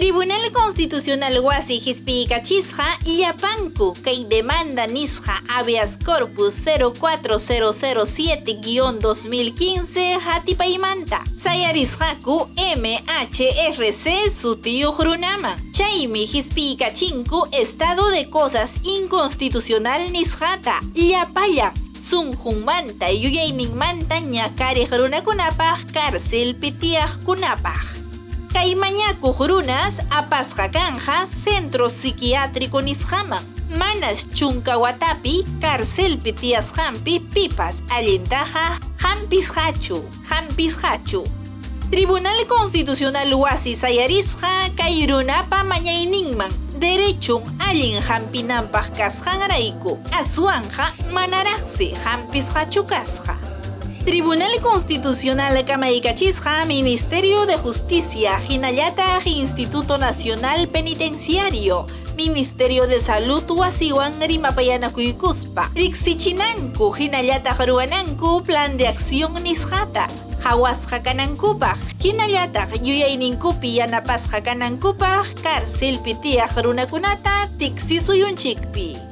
Tribunal Constitucional wasi hispiykachisqa llapanku kay demanda nisqa habeas corpus 04007-2015 hatipaymanta sayarisqaku MHFC sutiyuq runaman. Chaymi hispiykachinku estado de cosas inconstitucional nisqata llapallan sunqunmanta yuyayninmanta ñakariq runakunapaq carcelpi tiyaqkunapaq. Kay mañakuq runas apasqa kanqa centro psiquiátrico nisqaman, manas chunka watapi carcelpi tiyasqanpi pipas allintaqa hampisqachu, hampisqachu. Tribunal Constitucional wasi sayarisqa kay runapa mañayninman derechun allin hampinanpaq kasqanrayku, aswanqa manaraqsi hampisqachu kasqa. Tribunal Constitucional kamaykachisqa Ministerio de Justicia hinallataq Instituto Nacional Penitenciario, Ministerio de Salud wasiwan rimapayanakuykuspa riqsichinanku hinallataq ruwananku Plan de Acción nisqata, qawasqa kanankupaq hinallataq yuyayninkupi yanapasqa kanankupaq carcelpi tiyaq runakunata tiqsi suyunchikpi.